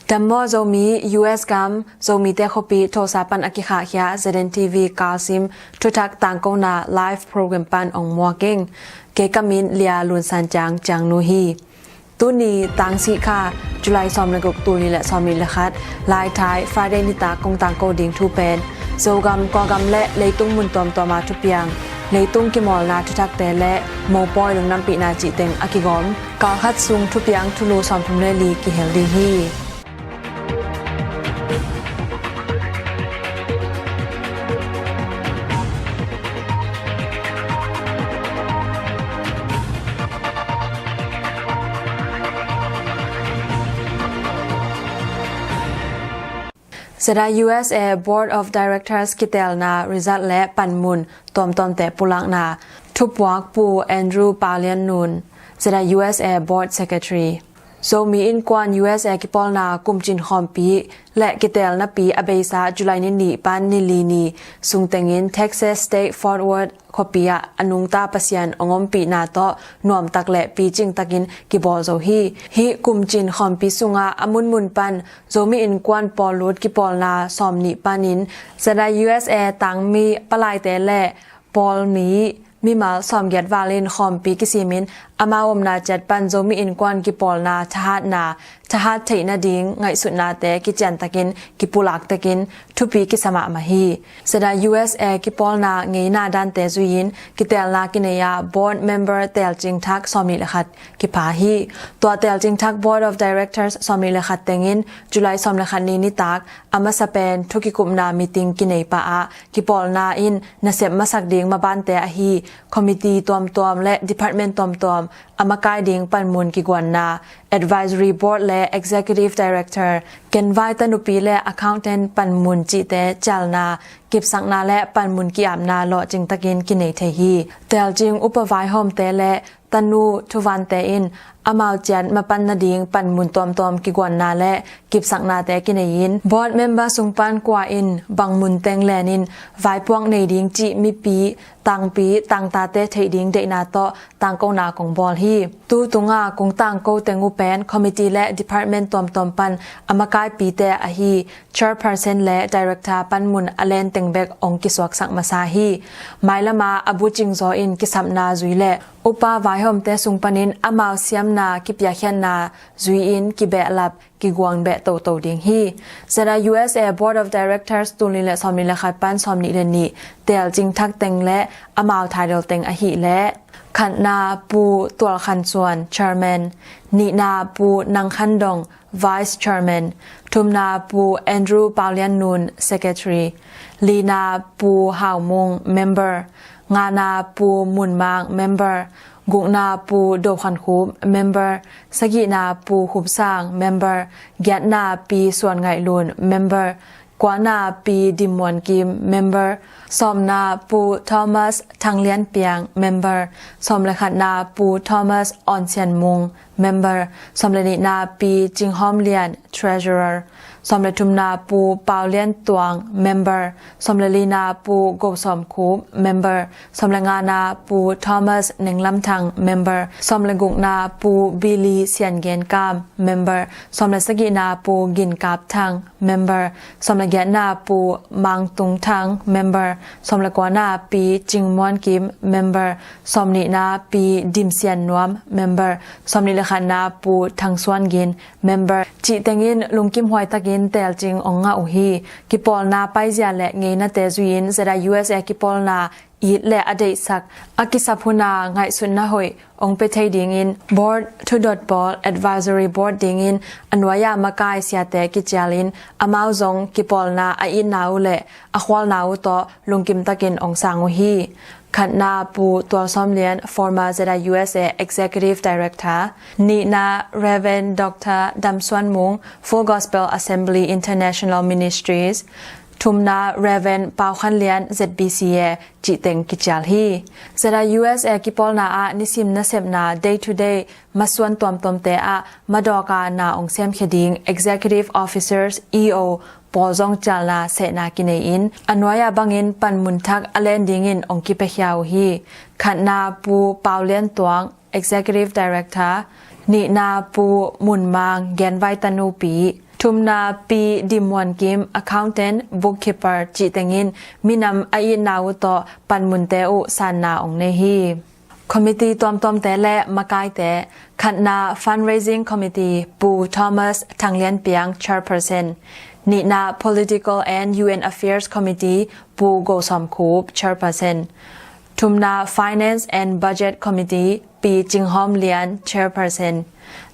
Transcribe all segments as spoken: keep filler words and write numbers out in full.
Dammaw Zomi, U S gam, Zomite khuapi Tulsa pan a kikhahkhia Z N T V Kalsim thuthak tangkona live program pan ong muak ing. Kei ka min Lia Lun San Ciang, Ciangnu hi. Tuni tang sih kha, July sawm le guk, tul nih le sawm nih le khat, Laithai, Friday nitak kong tangko ding thu pen Zogam, Kawlgam le leitung mun tuamtuama thupiang, leitung kimawlna thuthakte le mopawi lungdampihna cih teng a kigawm kalkhat sung thupiang thulu sawmthum le li kihel ding hi. Z I U S A Board of Directors kiteelna result le panmun tuamtuamte pulakna. Thupuak Pu Andrew Pau Lian Nun, Z I U S A Board Secretary. Zomi Innkuan U S A kipawlna kumcin khawmpi le kiteelnapi a beisa July ni nih pan ni li ni sungtengin Texas State Fort Worth khuapi ah a nungta Pasian ong ompihna tawh nuamtak le picing takin kibawl zo hi. Hih kumcin khawmpi sungah a munmun pan Zomi Innkuan pawllut kipawlna sawm nih panin Z I U S A tangmi palaite le pawlmi mimal sawmgiat valin khawmpi kisimin amau omna ciat pan Zomi Innkuan kipawlna thahatna, thahat theih nading ngaihsutnate kiciantakin kipulak tekin thupi kisa mahmah hi. Z I U S A kipawlna ngeina dante zuiin kiteelna kinei a board member teelcing thak sawm nih le khat kipha hi. Tua teelcing thak Board of Directors sawm nih le khat tengin July sawm le khat ni nitak a masa pen thukikupna meeting kinei pah ah kipawlna in nasep masak ding mabante ahi committee tuamtuam le department tuamtuam a makai ding panmun kiguanna, advisory board le executive director, genvai tanupi le accountant panmun cihte cialna, kipsakna le panmun ki-apna lawhcing takin kinei thei hi. Teelcing upa vaihawmte le tanu thuvante in amau ciat mapan nading panmun tuamtuam kiguanna le kipsaknate kinei in board member sung pan kua in bang mun teng lenin vaipuak nei ding cih mipi, tangpi, tangtate theih ding deihna tawh tangkona kong bawl hi. Tu tunga kong tangko teng uh pen committee le department tuamtuam pan a makaipite ahi chairperson le director panmun a len teng bek ong kisuaksak masa hi. Mailama a bucing zaw in kisapna zui le upa vaihawmte sung panin amau siamna kipiakkhiatna zui-in kibehlap kiguang beh toto ding hi. Z I U S A Board of Directors tul nih le sawm nih le khat pan sawm nih le nih teelcing thak teng le amau thaidal teng ahih leh khatna Pu Tual Khan Suan, Chairman, nihna Pu Nang Khan Dong, Vice Chairman, thumna Pu Andrew Pau Lian Nun, Secretary, lina Pu Hau Mung, Member, ngana Pu Mun Mang, Member, gukna Pu Do Khan Khup, Member, sagihna Pu Khup Sang, Member, giatna Pi Suan Ngaih Lun, Member, kuana Pi Dim Muan Kim, Member, sawmna Pu Thomas Thang Lian Piang, Member, sawm le khatna Pu Thomas Awn Sian Mung, Member, sawm le nihna Pi Cing Hawm Lian, Treasurer, sawm le thumna Pu Pau Lian Tuang, Member, sawm le lina Pu Go Sawm Khup, Member, sawm le ngana Pu Thomas Neng Lam Thang, Member, sawm le gukna Pu Billy Sian Gen Kam, Member, sawm le sagihna Pu Gin Kap Thang, Member, sawm le giatna Pu Mang Tung Thang, Member, sawm le kuana Pi Cing Muan Kim, Member, sawm nihna Pi Dim Sian Nuam, Member, sawm nih le khatna Pu Thang Suan Gin, Member, cih tengin lungkim huai takin teelcing ong ngah uh hi. Kipawlna paizia le ngeinate zui-in Z I U S A kipawlna it le a deihsak, a kisap huna ngaihsutna hoih ong pia thei dingin Board thudot pawl, Advisory Board dingin a nuai-a makai siate kicialin amau zong kipawlna a itna uh le a khualna uh tawh lungkim takin ong sang uh hi. Khatna Pu Tual Sawm Lian, former Z I U S A Executive Director, nihna Reverend Doctor Dam Suan Mung, Full Gospel Assembly International Ministries, thumna Reverend Pau Khan Lian, Z B C A, cih teng kicial hi. Z I U S A kipawlna ah nisim nasepna day to day masuan tuamtuamte ah madawka na ong semkhia ding Executive Officers, E O, pawl zong cialna sehna kinei-in a nuai-a bangin panmun thak a len dingin ong kipiakhia uh hi. Khatna Pu Pau Lian Tuang, Executive Director, nihna Pu Mun Mang, Genvai Tanupi, Thumna, Pi Dim Muan Kim, accountant, bookkeeper cih tengin minam a itna uh tawh panmunte uh sanna hong nei hi. Committee tuamtuamte le makaite. Khatna, Fundraising Committee, Pu Thomas Thang Lian Piang, Chairperson. Nihna, Political and U N Affairs Committee, Pu Go Sawm Khup, Chairperson. Thumna, Finance and Budget Committee, Pi Cing Hawm Lian, Chairperson.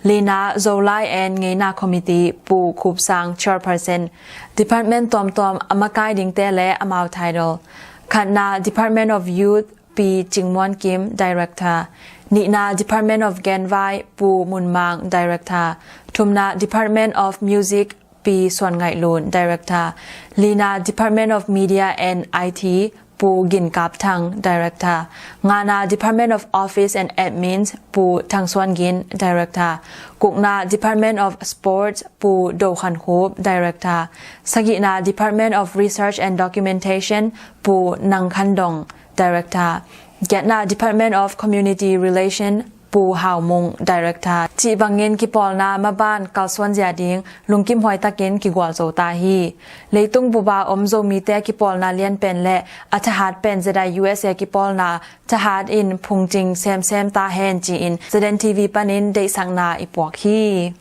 Lina, Zolai and Ngeina Committee, Pu Khup Sang, Chairperson. Department tuamtuam a makai dingte le amau title. Khatna, Department of Youth, Pi Cing Muan Kim, Director. Nihna, Department of Genvai, Pu Mun Mang, Director. Thumna, Department of Music, Pi Suan Ngaih Lun, Director. Lina, Department of Media and I T, Pu Gin Kap Thang, Director. Ngana, Department of Office and Admins, Pu Thang Suan Gin, Director. Kukna, Department of Sports, Pu Do Khan Khup, Director. Sagihna, Department of Research and Documentation, Pu Nang Khan Dong, Director. Giatna, Department of Community Relation, Pu Hau Mung, Director. Cih bangin kipawlna maban kalsuan zia ding lungkim huai takin kigual zo ta hi. Leitung buba om Zomite kipawlna lianpen le a thahat pen Z I U S A kipawlna thahat in phungcing semsem ta hen ci-in Z N T V panin deihsakna i puak hi.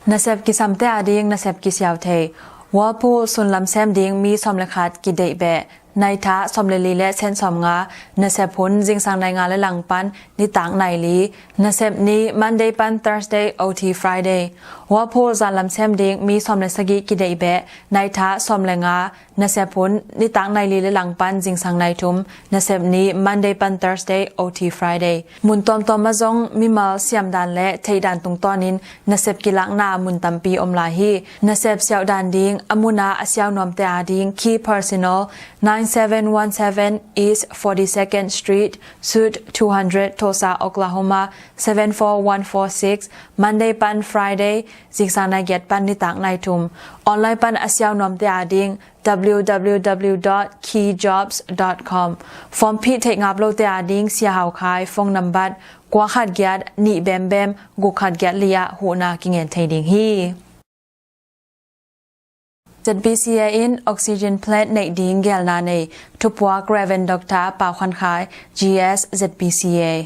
Nasep kisamte ading nasep kisiau thei. Whirlpool sunlam sem ding mi sawm le khat kideih beh. Naitha sawm le li le sen sawm nga. Nasep hun zingsang nai nga le langpan nitak nai li. Nasep ni Monday pan Thursday, O T Friday. Whirlpool zanlam sem ding mi sawm le sagih kideih beh. Naitha sawm le nga. Nasep hun nitak nai li le langpan zingsang nai thum. Nasep ni Monday pan Thursday, O T Friday. Mun tuamtuam ah zong mimal siamdan le theihdan tungtawnin nasep kilakna mun tampi om lai hi. Nasep siauhdan ding a muna a siau nuamte ading Key Personal, nine seven one seven East forty-second Street, Suite two hundred, Tulsa, Oklahoma, seven four one four six, Monday pan Friday, zingsang nai giat pan nitak nai thum. Online pan a siau nuamte ading W W W dot key jobs dot com. Form phih theih ngap lote ading Sia Hau Khai phone number kua khat giat nih bembem guk khat giat li ah huhna kingen thei ding hi. Z B C A in oxygen plant neih ding gelna nei. Thupuak Reverend Doctor Pau Khan Khai, G S, Z B C A.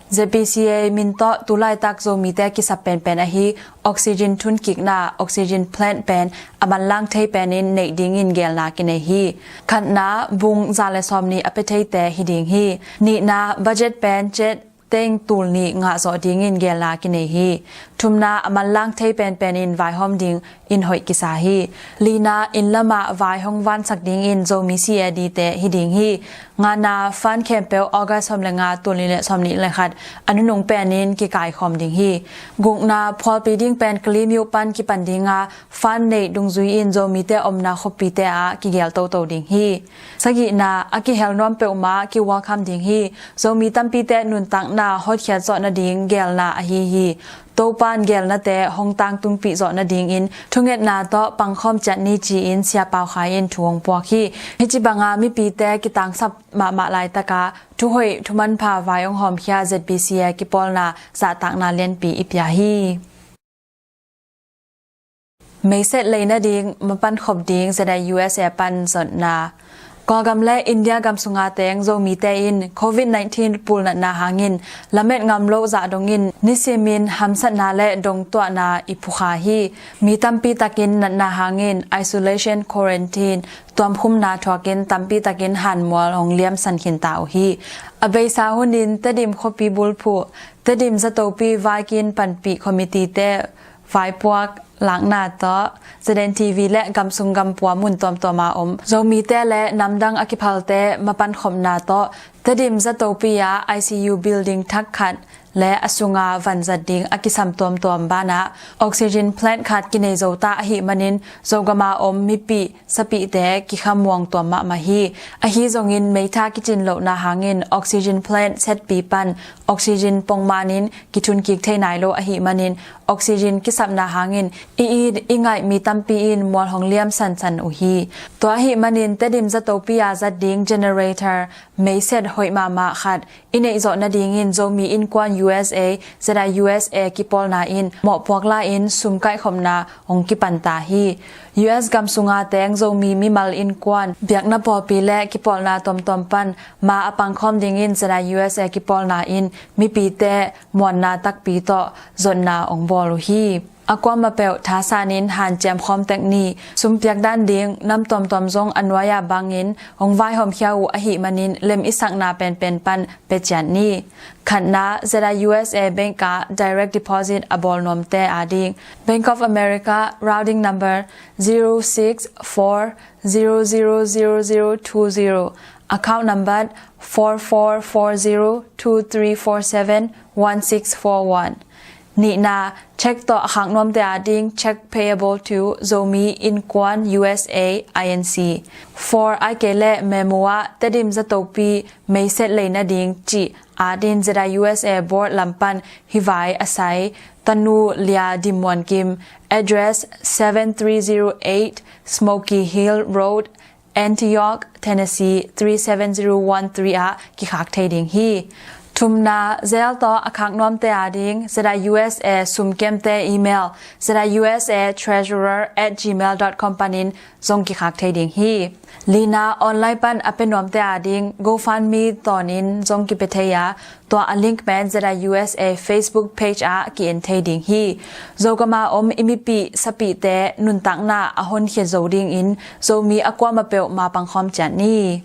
Z B C A min tawh tulaitak Zomite kisap penpen ahi oxygen thunkikna, oxygen plant pen a manlang thei penin neih dingin gelna kinei hi. Khatna, bung za le sawm nih a pia theite hi ding hi. Nihna, budget pen cet teng tul nih ngah zawh dingin gelna kinei hi. Thumna, a manlang thei penpenin vaihawm ding in hoih kisa hi. Lina, inn lamah vai hong vansak dingin Zomi C A D te hi ding hi. Ngana, fund khempeuh August sawm le nga, tul nih le sawm nih le khat a nunung penin kikaikhawm ding hi. Gukna, phualpi ding pen Kalaymyo pan kipan dinga fund neih dungzui in Zomite omna khuapite ah kigel toto ding hi. Sagihna, a kihel nuam peuhmah ki-welcome ding hi. Zomi tampite nuntakna hotkhiat zawh nading gelna ahi hi. Topan gelnate hong tangtungpih zawh nadingin thungetna tawh pangkhawm ciat ni ci-in Sia Pau Khai in thu hong puak hi. Hih ci banga mipite kitangsap mahmah laitakah thuhoih thumanpha vai hong hawmkhia Z B C A kipawlna zahtakna lianpi i pia hi. Meiset lei nading mapan khop ding Z I U S A pan zonna. Kawlgam le India gam sunga teng Zomite in covid nineteen pulnatna hangin lamet ngam lo zah dongin nisimin hamsatna le dongtuahna i phukha hi. Mi tampi takin natna hangin isolation quarantine tuamkhumna thuakin tampi takin hanmual hong liamsan khinta uh hi. A beisa hunin Tedim khuapi bulphuh Tedim Zatopi vaikin panpih committee te vaipuak lakna tawh Z N T V le gamsung gampua mun tuamtuama om Zomite le namdang a kiphalte mapan khopna tawh Tedim Zatopi ah I C U building thak khat le a sunga van zat ding a kisam tuamtuam banah oxygen plant khat kinei zo ta ahih manin Zogama om mipih sapihte kikhamuang tuam mahmah hi. Ahi zongin meitha kicin lohna hangin oxygen plant setpi pan oxygen pongmanin kithun kik thei nai lo ahih manin oxygen kisapna hangin i it i ngaih mi tampi in mual hong liam sansan uh hi. Tua ahih manin Tedim zatopi a zat ding generator meiset hoih mahmah khat i neih zawh nadingin Zomi Innkuan U S A, Z I U S A kipawlna in mawhpuak la-in sum kaihkhopna hong kipan ta hi. U S gam sunga teng Zomi mimal innkuan biakna pawlpi le kipawlna tuamtuam pan ma a pangkhawm dingin Z I U S A kipawlna in mipite muanna takpi tawh zotna hong bawl uh hi. A kuamah peuh thasanin hanciam khawm tek ni. Sum piak dan ding nam tuamtuam zong a nuai-ah bangin hong vaihawmkhia uh ahih manin lem i sakna penpen pan pia ciat ni. Khatna, Z I U S A Bank ah direct deposit a bawl nuamte ading Bank of America routing number zero six four zero zero zero zero two zero, account number four four four zero two three four seven one six four one. Nihna, cheque tawh a khak nuamte ading cheque payable to Zomi Innkuan U S A I N C. For ai kei le memo ah Tedim zatopi meiset lei nading cih adin Z I U S A board lam pan hih vai a sai: Tanu Lia Dim Muan Kim, address seven three zero eight Smoky Hill Road, Antioch, Tennessee three seven zero one three ah kikhak thei ding hi. Thumna, Zelle tawh a khak nuamte ading Z I U S A sumkemte email, Z I U S A treasurer at gmail dot com panin zong kikhak thei ding hi. Lina, online pan a pia nuamte ading GoFundMe tawnin zong kipia thei a, tua a link pen Z I U S A Facebook page ah ki-en thei ding hi. Zogama om i mipih sapihte nuntakna a honkhia zo dingin Zomi a kuamah peuh ma pangkhawm ciat ni.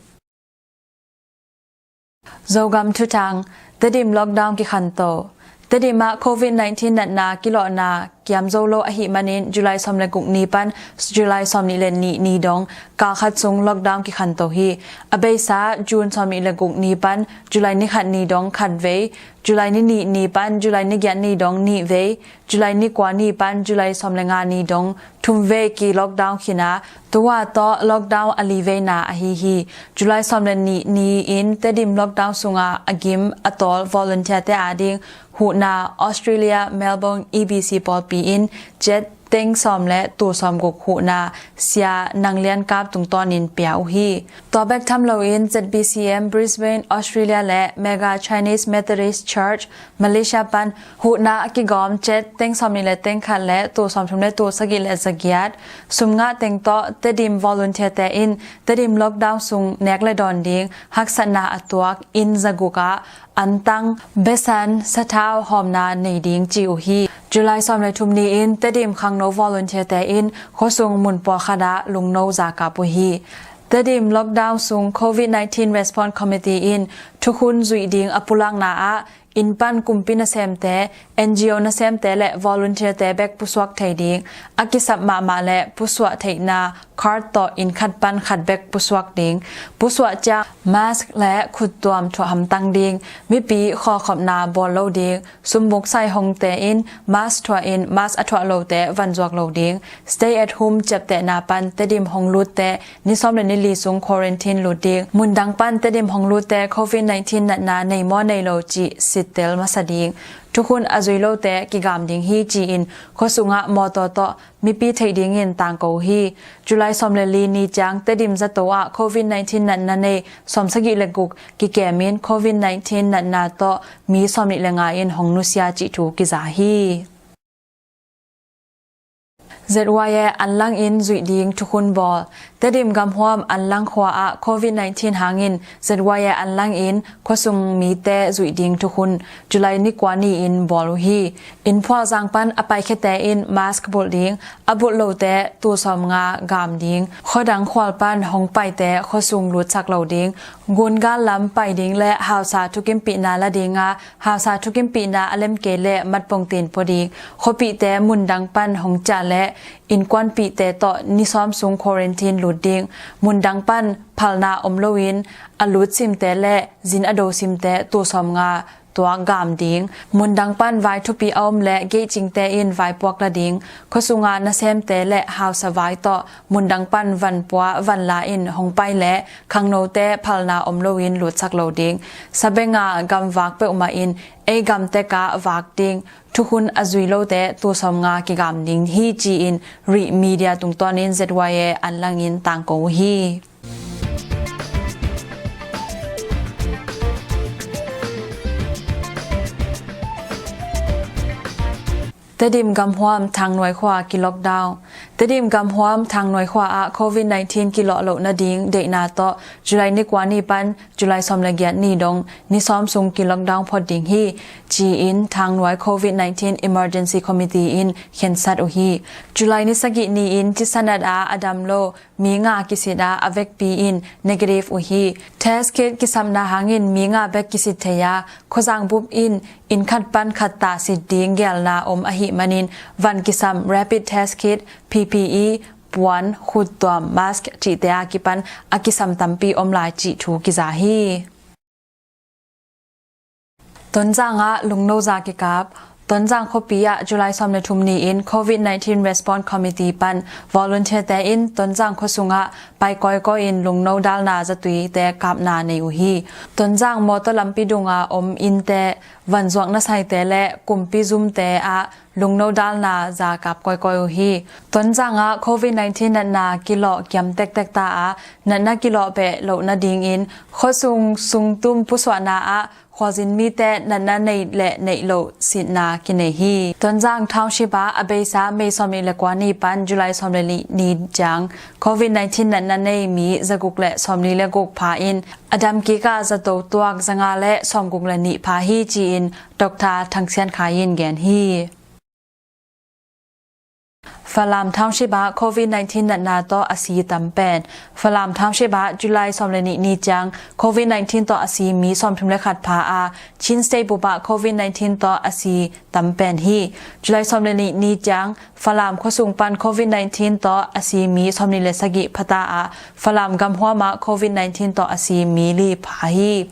Zogam thuthang, Tedim lockdown kikhanto. Tedim ah Covid nineteen natna kilawhna kiam zo lo ahih manin July sawm le guk ni pan July sawm nih le nih ni dong kal khat sung lockdown kikhanto hi. A beisa June sawm nih le guk ni pan July ni khat ni dong khat vei, July ni nih ni pan July ni giat ni dong nih vei, July ni kua ni pan July sawm le nga ni dong thum vei ki lockdown khin a, tua tawh lockdown a li veina ahi hi. July sawm le nih ni-in Tedim lockdown sunga a gim a tawl volunteer te ading huhna Australia Melbourne E B C pawlpi in Jet teng sawm le tul sawm guk huhna Sia Nang Lian Kap tungtawnin pia uh hi. Tua bek tham loin Z B C M Brisbane Australia le Mega Chinese Methodist Church Malaysia pan huhna a kigawm Jet teng sawm nih le teng khat le tul sawm thum le tul sagih le zagiat sum ngah teng tawh Tedim volunteer te in Tedim lockdown sung nek le dawn ding haksatna a tuak inn zaguk ah antang, besan, sathau hawmna nei ding ci uh hi. July sawm le thum ni-in Tedim khangno volunteer te in khuasung mun pawlkhat ah lungno zakap uh hi. Tedim lockdown sung Covid nineteen Response Committee in thukhun zuih ding a pulakna ah inn pan kumpi nasemte, N G O nasemte le volunteer te bek pusuak thei ding, a kisap mahmah le pusuah theihna card tawh inn khat pan khat bek pusuak ding, pusuah ciang mask le khuttuam thuah hamtang ding, mipi khawlkhopna bawl lo ding, sumbuk sai hongte in mask thuah in mask a thuah lote vanzuak lo ding, stay at home ciaptehna pan Tedim hong lutte ni sawm le ni li sung quarantine lut ding, mundang pan Tedim hong lutte Covid nineteen natna nei maw nei lo cih sittel masa ding, thukhun a zui lote kigam ding hi ci-in khuasungah mawtaw tawh mipi theih dingin tangko uh hi. July sawm le li ni ciang Tedim zato ah Covid nineteen natna nei sawm sagih le guk kikemin Covid nineteen natna tawh mi sawm nih le nga in hong nusia cih thu kiza hi. Z Y A anlang in zuih ding thukhun bawl. Tedim gamhuam anlang khua ah Covid nineteen hangin Z Y A anlang in khuasung mite zuih ding thukhun July ni kua ni-in bawl uh hi. Inn phualzang pan a paikhiate in mask bulh ding, a bulh lote tul sawm nga gam ding, khuadang khual pan hong paite khuasung lutsak lo ding, gungal lam pai ding le hausa thukimpihna la dinga hausa thukimpihna a lem kei le matpongtin pua ding, khuapihte mundang pan hong ciah le innkuanpihte tawh ni sawm sung quarantine lut ding, mundang pan phalna om loin a lut simte le zin a do simte tul sawm nga tuak gam ding, mundang pan vai thupi a om le geihcingte in vai puak la ding, khuasunga nasemte le hausa vai tawh mundang pan van pua van la in hong pai le khangnote phalna om loin lutsak lo ding. Sabenga gamvak peuhmah in ei gamtekah vak ding, thukhun a zui lote tul sawmnga kigam ding hi ci-in Rih Media tungtawnin Z Y A an langin tangko uh hi. Tedim gamhuam Thangnuai khua ki lockdown. Tedim gamhuam Thangnuai khua ah covid nineteen kilawh loh nading deihna tawh July ni kua ni pan July sawm le giat ni dong ni sawm sung ki lockdown phot ding hi ci-in Thangnuai covid nineteen emergency committee in khensat uh hi. July ni sagih ni-in cisanat ah a dam lo mi nga kisit a, a vekpi in negative uh hi. Test kit kisapna hangin mi nga bek kisit thei a, khuazang bup in inn khat pan khat ta sit ding gelna om ahih manin van kisam rapid test kit, P P E, puan, khuttuam, mask cihte a kipan a kisam tampi om lai cih thu kiza hi. Tonzang ah lungno za kikap. Tonzang khuapi ah July sawm le thum ni-in covid nineteen response committee pan volunteer-te in Tonzang khuasungah pai kawikawi in lungno dalna zatuite kapna nei uh hi. Tonzang mawtaw lampi dunga om innte, vanzuak nasaite le kumpi zumte ah lungno dalna za kap kawikawi uh hi. Tonzang ah covid nineteen natna kilawh kiam tektek ta a, natna kilawh beh loh nadingin khuasung sungtum pusuahna ah khuazin mite natna nei le neih loh sitna kinei hi. Tonzang township ah a beisa May sawmnih le kua ni pan July sawm le nih ni ciang covid nineteen natna nei mi zaguk le sawmli le guk pha in a dam kikah zato tuak zanga le sawmguk le nih pha hi ci-in Doctor Thang Sian Khai in gen hi. Falam township ah covid nineteen natna tawh a si tam pen. Falam township ah July sawm le nih ni ciang covid nineteen tawh a si mi sawmthum le khat pha a, Chin State bup ah covid nineteen tawh a si tam pen hi. July sawm le nih ni ciang Falam khuasung pan covid nineteen tawh a si mi sawmnih le sagih pha ta a, Falam gamhuam ah covid nineteen tawh a si mi li pha hi.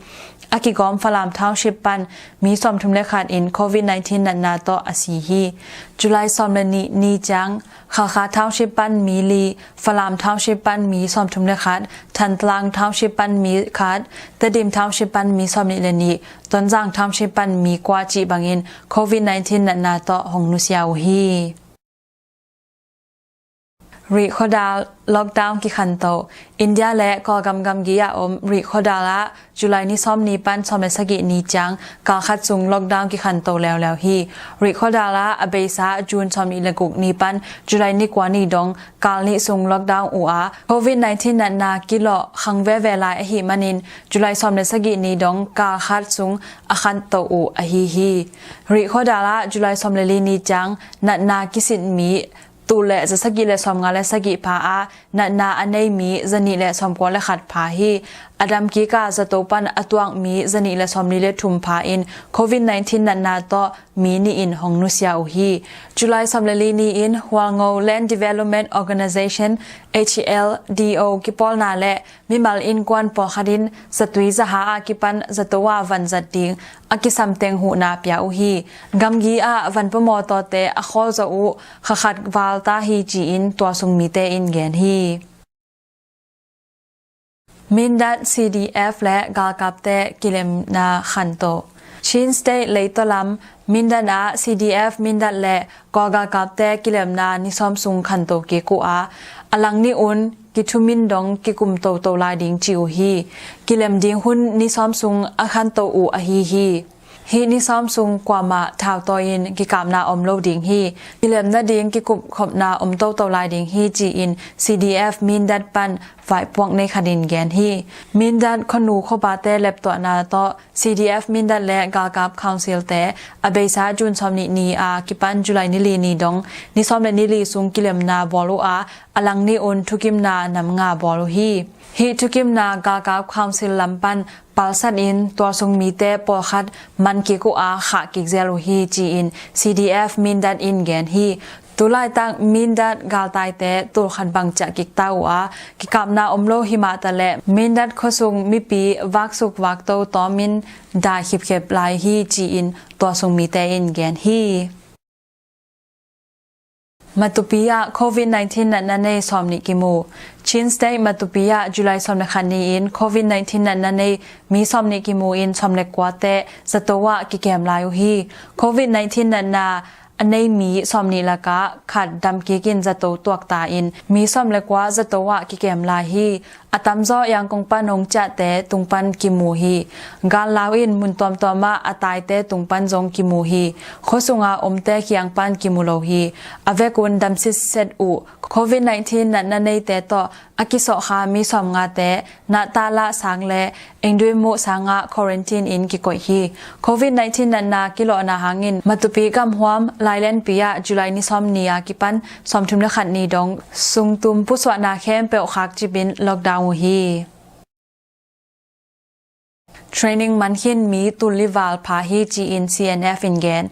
A kigawm Falam township pan mi sawmthum le khat in covid nineteen natna tawh a si hi. July sawm le nih ni ciang Khalkha township pan mi li, Falam township pan mi sawmthum le khat, Thantlang township pan mi khat, Tedim township pan mi sawmnih le nih, Tonzang township pan mi kua cih bangin covid nineteen natna tawh hong nusia uh hi. Rih khuadal lockdown kikhanto. India le Kawlgam gamgi ah om Rih khuadal ah July ni sawm ni pan sawm le sagih ni ciang kal khat sung lockdown kikhanto leuleu hi. Rih khuadal ah a beisa June sawmnih le guk ni pan July ni kua ni dong kal nih sung lockdown uh a, covid nineteen natna kilawh khang veve lai ahih manin July sawm le sagih ni dong kal khat sung a khanto uh ahi hi. Rih khuadal ah July sawm le li ni ciang natna kisit mi tul le za sagih le sawmnga le sagih pha a, natna a nei mi zanih le sawmkua le khat pha hi. A dam kikah zato pan a tuak mi zanih le sawmli le thum pha in covid nineteen natna tawh mi nih in hong nusia uh hi. July sawm le li ni-in Hualngo Land Development Organization, H L D O, kipawlna le mimal innkuan pawlkhat in zatui zaha a kipan zato ah van zat ding a kisamteng huhna pia uh hi. Gamgi ah van pawmaw tawte a khawl zawh uh kha khat val ta hi ci-in tualsung mite in gen hi. Mindat C D F le galkapte kilemna khanto. Chin State leitaw lam Mindat ah C D F Mindat le Kawl galkapte kilemna ni sawm sung khanto kik uh a, a lang nih un kithumin dong kikum toto lai ding ci uh hi. Kilem ding hun ni sawm sung a khanto uh ahi hi. Hih ni sawm sung kuamah thautawi in kikapna om lo ding hi. Kilem nading kikupkhopna om toto lai ding hi ci-in C D F Mindat pan vaipuak nei khat in gen hi. Mindat khuanu khuapate leptuahna tawh C D F Mindat le galkap council-te a beisa June sawmnih ni a kipan July ni li ni dong ni sawm le ni li sung kilemna bawl uh a, a lang nih un thukimna nam nga bawl uh hi. Hih thukimna galkap council lam pan palsat in tualsung mite pawlkhat man kik uh a khah kik zel uh hi ci-in C D F Mindat in gen hi. Tulaitak Mindat galtaite tulkhat bang ciah kik ta uh a, kikapna om lo himah taleh Mindat khuasung mipi vaksuk vakto tawmin dai khipkhep lai hi ci-in tua sung mite in gen hi. Matupi ah Covid nineteen natna nei sawmnih kimu. Chin State Matupi ah July sawm le khat ni-in Covid nineteen natna nei mi sawmnih kimu in sawm le kuate zato ah kikem lai uh hi. Covid nineteen natna a nei mi sawmnih lakah khat damkik in zato tuakta in mi sawm le kua zato ah kikem lai hi. A tamzaw Yangon pan hong ciahte tung pan kimu hi. Gallau in mun tuamtuam ah a taite tung pan zong kimu hi. Khuasung a omte kiang pan kimu lo hi. A vekun dam sitset uh. Covid nineteen natna neite tawh a kisawhkha mi sawmngate Nahtahlah sang le Engdui Muh sang ah quarantine in kikoih hi. Covid nineteen natna kilawhna hangin Matupi gamhuam Lailenpi ah July ni sawmnih a kipan sawmthum le khat ni dong sungtum pusuahna khempeuh khakcip in lockdown uh hi. Training man khin mi tullival pha hi ci-in C N F in gen.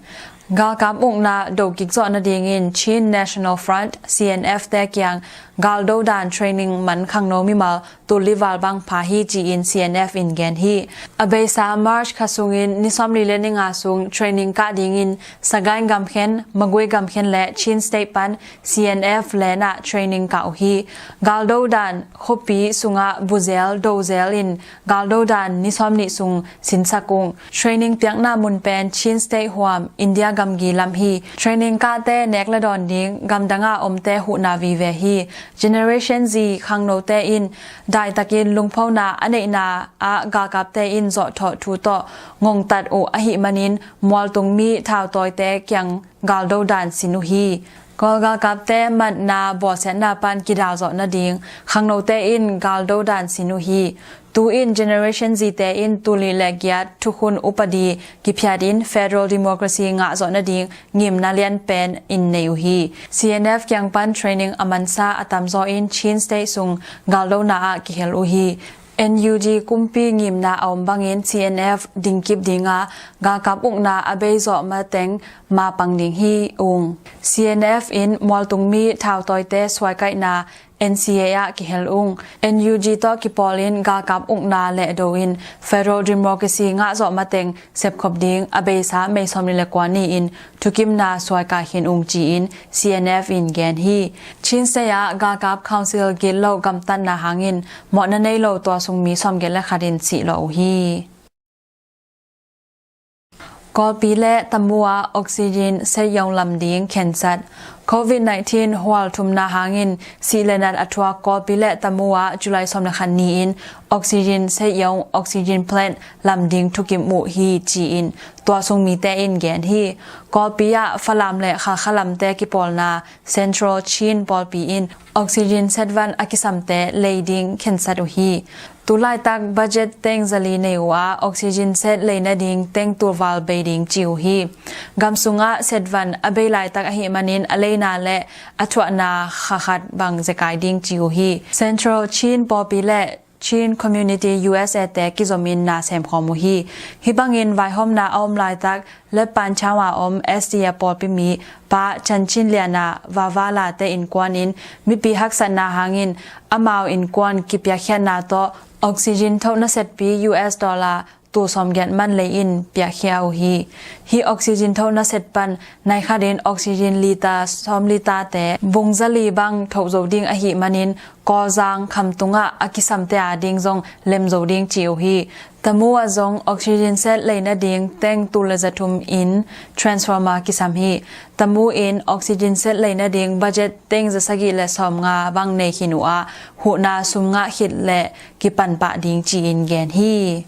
Galkap ukna dokik zawh nadingin Chin National Front, C N F te kiang galdo dan training man khangno mimal tullival bang pha hi ci-in C N F in gen hi. A beisa March kha sungin ni sawmli le ni nga sung training kah dingin Sagaing gamkhen, Magway gamkhen le Chin State pan C N F lenah training kah uh hi. Galdo dan khuapi sungah buzel dozel in galdo dan ni sawmnih sung sinsak ung. Training piakna mun pen Chin State huam India gamgi lam hi. Training kahte nek le dawn ding gamdangah omte huhna vive hi. Generation Z khangnote in daitakin lungphona a neihna ah galkapte in zawhthawh thu tawh ngongtat uh ahih manin mualtung mi thautawite kiang galdo dan sin uh hi. Kawl galkapte matna bawlsiatna pan kidalzawh nading khangnote in galdo dan sin uh hi. Tu-in Generation Z te in tulnih le giat thukhun upadi kiphiatin federal democracy ngahzawh nading ngimna lianpen in nei uh hi. C N F kiang pan training a mansa a tamzaw in Chin State sung galdona ah kihel uh hi. N U G kumpi ngimna a om bangin C N F dingkip dinga galkap ukna a beizawh mateng mapang ding hi ung. C N F in mualtung mi thautawite suaikaihna N C A ah kihel ung. N U G tawh kipawlin galkap ukna lehdo in federal democracy ngahzawh mateng sepkhop ding a beisa May sawmli le kua ni-in thukimna suaikai khin ung ci-in C N F in gen hi. Chin State ah galkap council gitloh gamtatna hangin mawhna nei lo tua sung mi sawmgiat le khat in sih lawh uh hi. Kawlpi le Tamu ah oxygen set yong lam ding khensat. Covid nineteen hual thumna hangin sih le nat a thuak Kawlpi le Tamu ah July sawm le khat ni-in oxygen set yong oxygen plant lam ding thukim uh hi ci-in tua sung mite in gen hi. Kawlpi ah Falam le Khalkha lamte kipawlna Central Chin pawlpi in oxygen set van a kisamte lei ding khensat uh hi. Tu laitak budget teng zali nei uh a oxygen set lei nading teng tulval bei ding ci uh hi. Gam sungah set van a bei laitak ahih manin a leina le a thuahna khakhat bang zekai ding ci uh hi. Central Chin pawlpi le Chin Community U S A te kizomin na semkhawm uh hi. Hih bangin vaihawmna a om laitak Leppan Chau a om S D A pawlpi mi Pa Chan Chin Liana Vavala te innkuan in mipi haksatna hangin amau innkuan kipiakkhiatna tawh oxygen thohna setpi U S dollar tul sawmgiat man lei in piakkhia uh hi. Hih oxygen thohna set pan nai khatin oxygen liter sawm liter te bung zali bang thoh zo ding ahih manin Kawlzang khamtung ah a kisamte a ding zong lem zo ding ci uh hi. Tamu ah zong oxygen set lei nading teng tul le za thum in transformer kisam hi. Tamu in oxygen set lei nading budget teng za sagih le sawmnga bang nei khin uh a huhna sum ngah khit le kipan pah ding ci-in gen hi.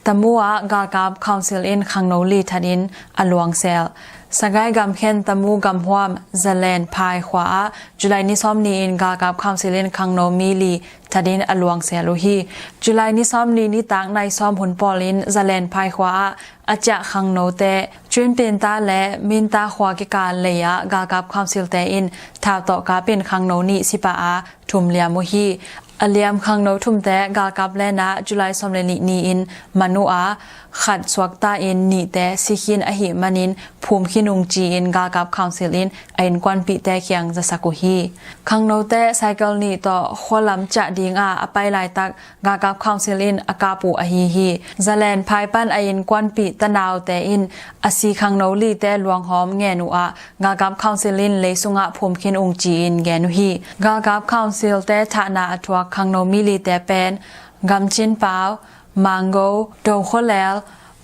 Tamu ah galkap council in khangno li thatin a luangsel. Sagaing gamkhen Tamu gamhuam Zalen Phai khua ah July ni sawm ni-in galkap council in khangno mi li thatin a luangsel uh hi. July ni sawm ni nitak nai sawm hun pawlin Zalen Phai khua ah a ciah khangnote Cun Pinta le Minta khua kikal lei ah galkap council te in thau tawh kapin khangno nih sipah a thum liam uh hi. A liam khangno thumte galkap lenah July sawm le nih ni-in man uh a, khat suakta in nihte si khin ahih manin phum khin ung ci-in galkap council in a innkuanpihte kiang zasak uh hi. Khangnote cycle nih tawh khualam ciah dinga a pai laitak galkap council in a kap uh ahi hi. Zalen phai pan a innkuanpih tanaute in a si khangno lite luanghawm ngen uh ah galkap council in lei sungah phum khin ung ci-in gen uh hi. Galkap council te thahna a thuak khangno mi lite pen Gamcin Pau, Mango, Do Khua Lel,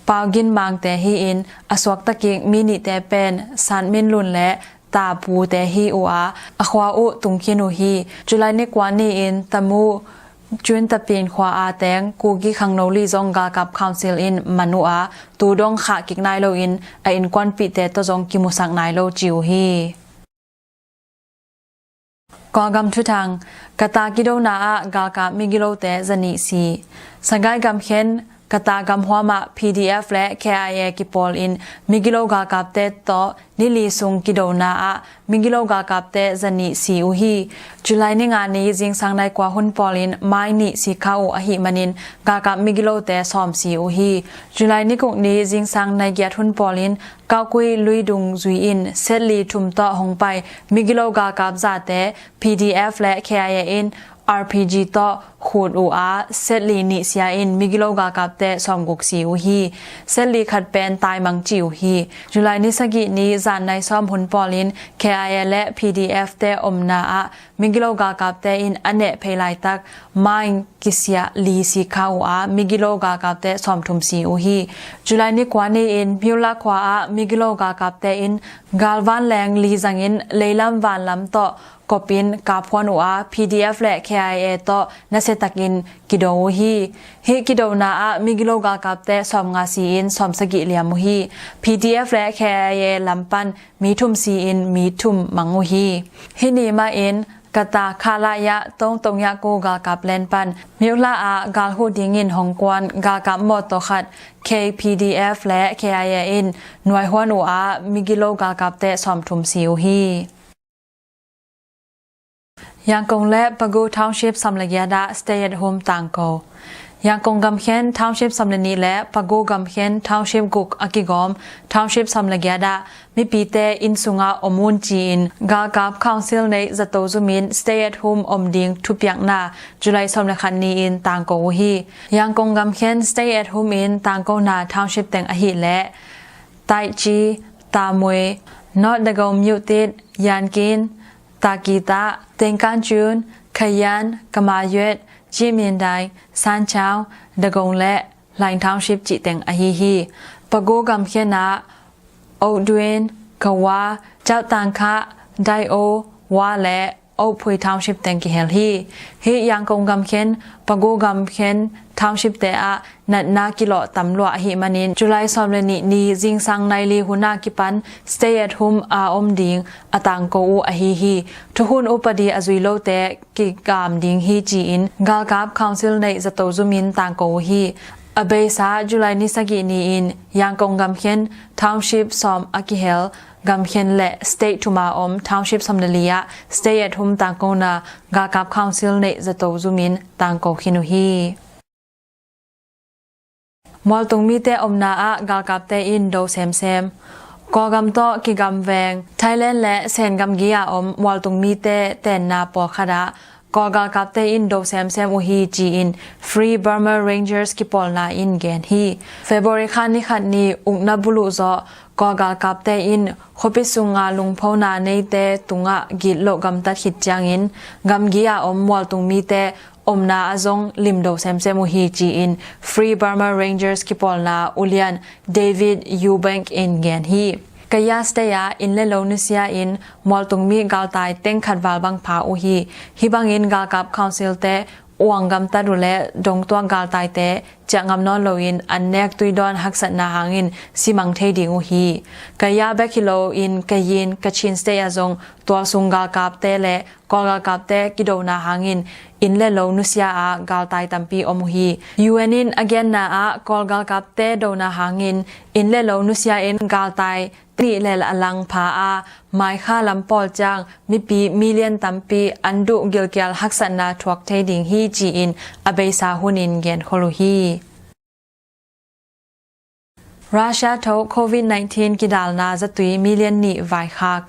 Pau Gin Mangte hi-in a suakta kik mi nihte pen San Min Lun le Ta Pu te hi uh a, a khua uh tung khin uh hi. July ni kua ni-in Tamu Cun Tapin khua a teng Kuki khangno li zong galkap council in man uh a, tu dong khah kik nai loin a innkuanpihte tawh zong kimusak nai lo ci uh hi. Kawlgam thuthang. Kata kidona ah galkap migilote zanih si. Sagaing gamkhen Kata gamhuam ah P D F le K I A kipawl in migilo galkapte tawh ni li sung kidona ah migilo galkapte zanih si uh hi. July ni nga ni zingsang nai kua hun pawlin mai nih si kha uh ahih manin galkap migilote sawm si uh hi. July ni guk ni zingsang nai giat hun pawlin Kaukui Luidung zui in set li thum tawh hong pai migilo galkap zate P D F le K I A in R P G tawh khut uh a, set li nih sia in migilo galkapte sawm guk si uh hi. Set li khat pen taimang ci uh hi. July ni sagih ni zan nai sawm hun pawlin K I A le P D F te omna ah migilo galkapte in a neh phei laitak maing kisiah li si kha uh a, migilo galkapte sawm thum si uh hi. July ni kua ni-in Hmiuhla khua ah migilo galkapte in galvan leng li zangin leilam vanlam tawh kopin kap huan uh a, P D F le K I A tawh nasiatakin kido uh hi. Hih kidona ah migilo galkapte sawm nga si-in sawm sagih liam uh hi. P D F le K I A lam pan mi thum si-in mi thum mang uh hi. Hih ni mahin Kata Khalaya Tongtong Yaku galkap len pan Hmiuhla ah galhuh dingin hong kuan galkap mawtaw khat K P D F le K I A in nuai huan uh a, migilo galkapte sawm thum si uh hi. Yangkong le Pagu Township sawm le giat ah stay at home tangko. Yangkong gamkhen Township sawm le nih le Pagu gamkhen Township guk a kigawm Township sawm le giat ah mipite inn sungah om un ci-in galkap council neih zato zumin stay at home om ding thupiakna July sawm le khat ni-in tangko uh hi. Yangkong gamkhen stay at home in tangkona Township teng ahih leh Taichi, Tamui, North Dagong Myuttit, Yankin, Takita, Tengkanchun, Kayan, Kamayuet, Jimindai, Sanchau, Dagong le Hlaing Township cih teng ahi hi. Pagu gamkhen ah Outduin, Kawa, Chautangkha, Daio, Wa le Ouphui Township teng kihel hi. Hih Yangkong gamkhen Pagu gamkhen Township te ah natna kilawh tam luah ahih manin July sawm le nih ni zingsang nai li hun a kipan stay at home a om ding a tangko uh ahi hi. Thukhun upadi a zui lote kikam ding hi ci-in galkap council neih zato zumin tangko uh hi. A beisa July ni sagih ni-in Yangkong gamkhen Township sawm a kihel gamkhen le state thuma om Township sawm le li ah stay at home tangkona galkap council neih zato zumin tangko khin uh hi. Mualtung mite omna ah galkapte in do semsem. Kawlgam tawh kigamveng Thailand le Sen gamgi a om mualtung mite tenna pawlkhat ah Kawl galkapte in do semsem uh hi ci-in Free Burma Rangers kipawlna in gen hi. February kha ni khat ni ukna buluh zawh Kawl galkapte in khuapi sunga lungphona neite tungah gitloh gamtat khit ciangin gamgi a om mualtung mite omna ah zong limdo semsem uh hi ci-in Free Burma Rangers kipawlna ulian David Eubank in gen hi. Kayah State ah inn le lo nusia in mualtung mi galtai teng khat val bang pha uh hi. Hih bangin galkap council te uang gamtat uh le dongtuak galtaite ciah ngam nawn loin an nek tuidawn haksatna hangin simang thei ding uh hi. Kayah bek hi loin Kayin, Kachin State ah zong Tualsung galkapte le Kawl galkapte kidona hangin inn le lo nusia ah galtai tampi om uh hi. U N in a genna ah Kawl galkapte dona hangin inn le lo nusia in galtai nih le a lang pha a maikha lam pawl ciang mipi million tampi an duh gilkial haksatna thuak thei ding hi ci-in a beisa hunin genkhol uh hi. Russia tho Covid nineteen kidalna zatui million nih vaikhak.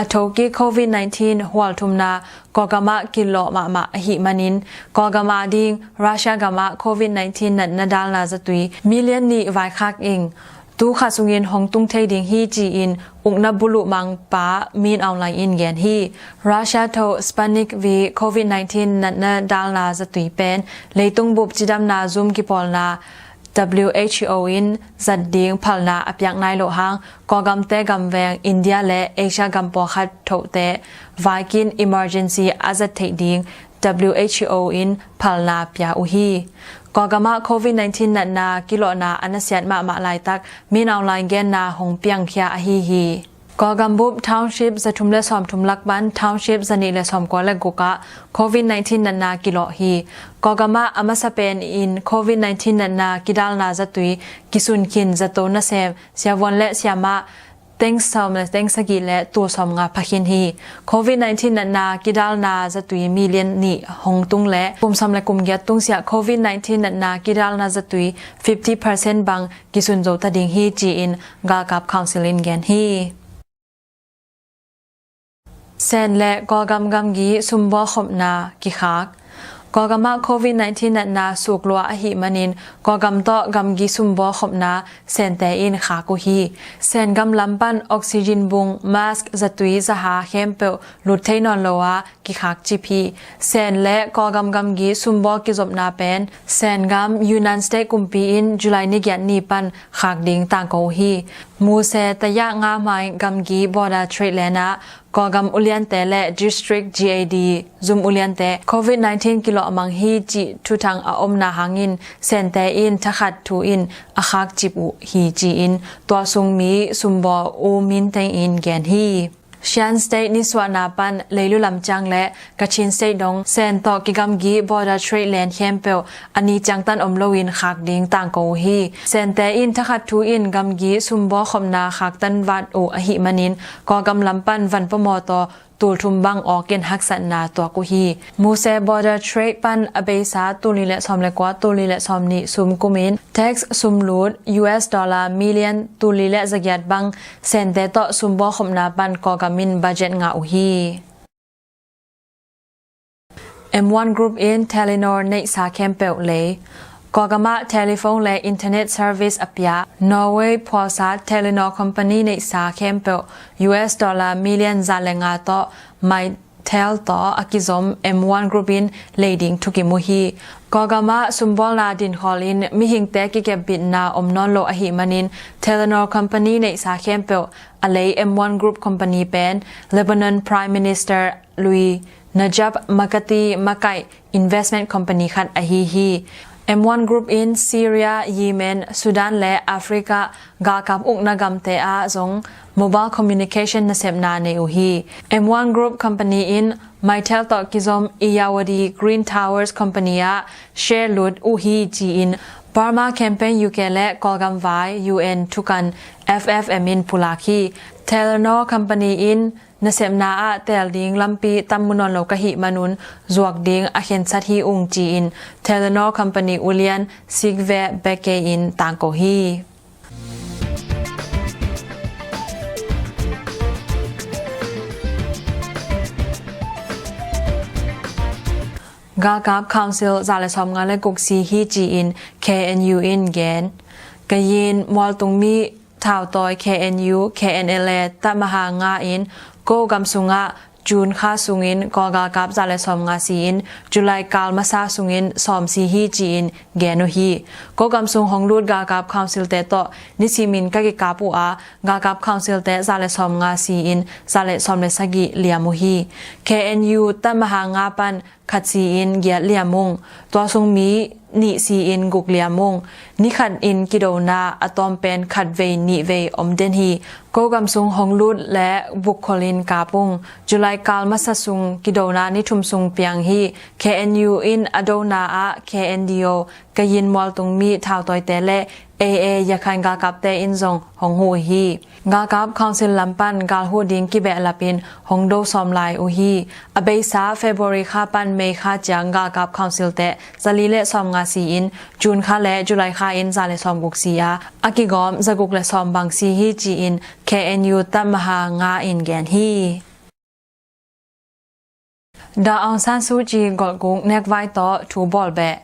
A thokik Covid nineteen hualthumna Kawlgamah kilawh mahmah ahih manin Kawlgam ading Russia gamah Covid nineteen natna dalna zatui million nih vaikhak ing. Tu kha sungin hong tung thei ding hi ci-in ukna buluh mangpa Min Aung Hlaing in gen hi. Russia tho Sputnik V Covid nineteen natna dalna zatui pen leitung bup cidamna zum kipawlna W H O in zat ding phalna a piak nai loh hang Kawlgamte gamveng India le Asia gam pawlkhat thote vaikin emergency a zat theih ding W H O in phalna pia uh hi. Kawlgamah Covid nineteen natna kilawhna a nasiat mahmah laitak Min Aung Hlaing genna hong piangkhia ahi hi. Kawlgam bup township zathum le sawmthum lak pan township zanih le sawmkua le guk ah Covid nineteen natna kilawh hi. Kawlgamah a masa pen in Covid nineteen natna kidalna zatui kisun khin zato nasem siavuan le siamah teng sawm le teng sagih le tul sawmnga pha khin hi. Covid nineteen natna kidalna zatui million nih hong tung le kum sawm le kum giat tungsiah Covid nineteen natna kidalna zatui fifty percent bang kisun zo ta ding hi ci-in galkap council in gen hi. Sen le Kawlgam gamgi sumbawl khopna kikhak. Kawlgamah Covid nineteen natna suklua ahih manin Kawlgam tawh gamgi sumbawl khopna Sente in khak uh hi. Sen gam lam pan oxygen bung, mask, zatui, zaha khempeuh lut thei nawn lo a kikhak cip hi. Sen le Kawlgam gamgi sumbawl kizopna pen Sen gam Yunnan State kumpi in July ni giat ni pan khak ding tangko uh hi. Muse tayah nga mai gamgi border trade len ah Kawlgam uliante le district G A D zum uliante Covid nineteen kilawh mang hi cih thuthang a omna hangin Sente in thakhat thu in a khak cip uh hi ci-in tualsung mi sumbawl U Min Teng in gen hi. Shan State nisuahna pan leilu lam ciang le Kachin State dong Sen tawh kigamgi border trade len khempeuh a ni ciangtan om loin khak ding tangko uh hi. Sente in thakhat thu in gamgi sumbawl khopna khaktan vat uh ahih manin Kawlgam lam pan van pawmaw tawh tul thum bang awkin haksatna tuak uh hi. Muse border trade pan a beisa tul nih le sawm le kua tul nih le sawm nih sum kumin tax sumlut U S dollar million tul nih le zagiat bang Sente tawh sumbawl khopna pan Kawlgam in budget ngah uh hi. M one Group in Telenor neihsa khempeuh lei. Kawlgamah telephone le internet service a pia Norway phualsa Telenor company neihsa khempeuh U S dollar million za le nga tawh Mytel tawh a kizom M one Group in lei ding thukim uh hi. Kawlgamah sumbawlna dinkhawl in mihingte kikepbitna om nawn lo ahih manin Telenor company neihsa khempeuh a lei M one Group company pen Lebanon Prime Minister lui Najib Mikati makaih investment company khat ahi hi. M one Group in Syria, Yemen, Sudan le Africa galkap ukna gamte ah zong mobile communication nasepna nei uh hi. M one Group company in Mytel tawh kizom Irrawaddy Green Towers company ah share lut uh hi ci-in Burma Campaign U K le Kawlgam vai U N thukan F F M in pulak hi. Telenor company in nasepna ah tel ding lampi tam mu nawn lo ka hih manun zuak ding a khensat hi ung ci-in Telenor company ulian Sigve Beke in tangko hi. Galkap Council za le sawmnga le guk si hi ci-in K N U in gen. Kayin mualtung mi thautawi K N U, K N L A, Tamaha nga in ko gam sungah June kha sungin Kawl galkap za le sawmnga si-in July kal masa sungin sawm si hi ci-in gen uh hi. Ko gam sung hong lut galkap council te tawh nisimin ka kikap uh a galkap council te za le sawmnga si-in za le sawm le sagih liam uh hi. K N U Tamaha nga pan khat si-in giat liam ung. Tua sung mi nih si-in guk liam ung. Ni khat in kidona a tawm pen khat vei nih vei om den hi. Kogam sung hong lut le bukkhol in kap ung. July kal masa sung kidona ni thum sung piang hi. K N U in a dona ah K N D O, Kayin Mualtungmi thautawite le A A Yakhain galkapte in zong hong huh hi. Galkap Council lam pan galhuh ding kibehlap in hong do sawm lai uh hi. A beisa February kha pan May kha ciang galkap Council te zali le sawm nga si-in June kha le July kha in za le sawm guk si a, a kigawm za guk le sawm bang si hi ci-in K N U Tat Maha nga in gen hi. Daw Aung San Suu Kyi golhguk nekvai tawh thu bawl beh.